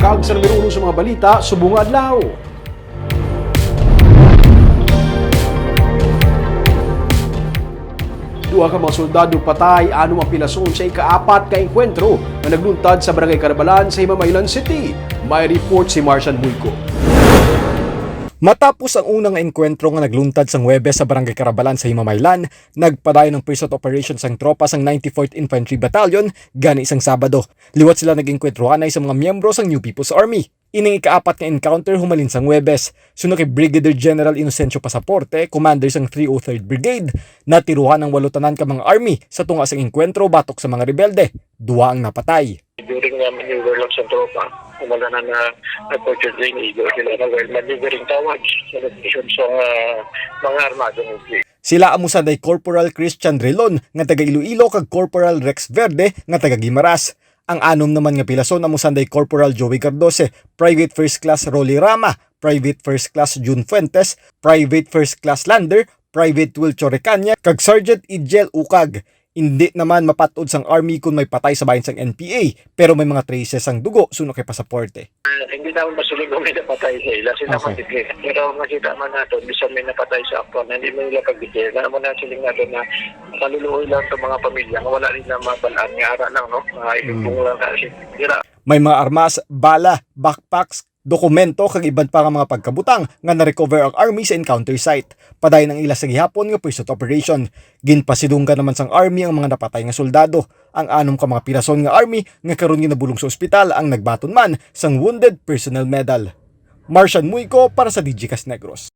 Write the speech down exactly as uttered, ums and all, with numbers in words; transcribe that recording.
Kag sa numero uno sa mga balita, subong nga adlaw. Duha ka mga soldado patay, anom ang pilason sa ikaapat ka engkwentro nga nagluntad sa Barangay Carabalan sa Himamaylan City. May report si Marcian Muyco. Matapos ang una nga engkwentro nga nagluntad sang Huwebes sa Barangay Carabalan sa Himamaylan, nagpadayon ang pursuit operation sang tropa sang ninety-fourth Infantry Battalion gani sang Sabado. Liwat sila nag-engkwentro anay sa mga miyembro sang New People's Army. Ining ikaapat nga encounter humalin sang Huwebes. Suno kay Brigadier General Inocencio Pasaporte, commander sang three oh third Brigade, natiruhan ang walo tanan ka mga army sa tunga sang engkwentro batok sa mga rebelde. Duha ang napatay. During nga maneuver lang sa tropa, wala na na unfortunately naigo sila na while maneuvering towards sa location sa ah, mga armadong movement. Sila amo sanday Corporal Christian Relon nga taga Iloilo kag Corporal Rex Verde nga taga Guimaras. Ang anom naman nga pilason amo sanday Corporal Joey Cardose, Private First Class Rolly Rama, Private First Class June Fuentes, Private First Class Lander, Private Wilcho Recaña, kag Sergeant Idiel Ukag. Hindi naman mapat-od sang army kung may patay sa bahin sang N P A, pero may mga traces sang dugo suno kay Pasaporte. Ah, hindi naman masiling kung may napatay sa ila. Sila Okay. man din. Pero makita man nato, bisan may napatay sa aktual, hindi mo nila pag-declare. Alam mo na siling nato na maluluoy lang sa mga pamilya nga wala rin na mabalaan nga ara lang, no? Mga Mm. Ibubong lang na si Dira. May mga armas, bala, backpacks, dokumento kag iban pa nga mga pagkabutang nga na-recover ang army sa encounter site. Padayon ang ila sa gihapon nga pursuit operation. Ginpasidunggan naman sang army ang mga napatay nga soldado. Ang anom ka mga pilason nga army nga karon ginabulong sa ospital ang nagbaton man sang Wounded Personnel Medal. Marcian Muyco para sa Digicast Negros.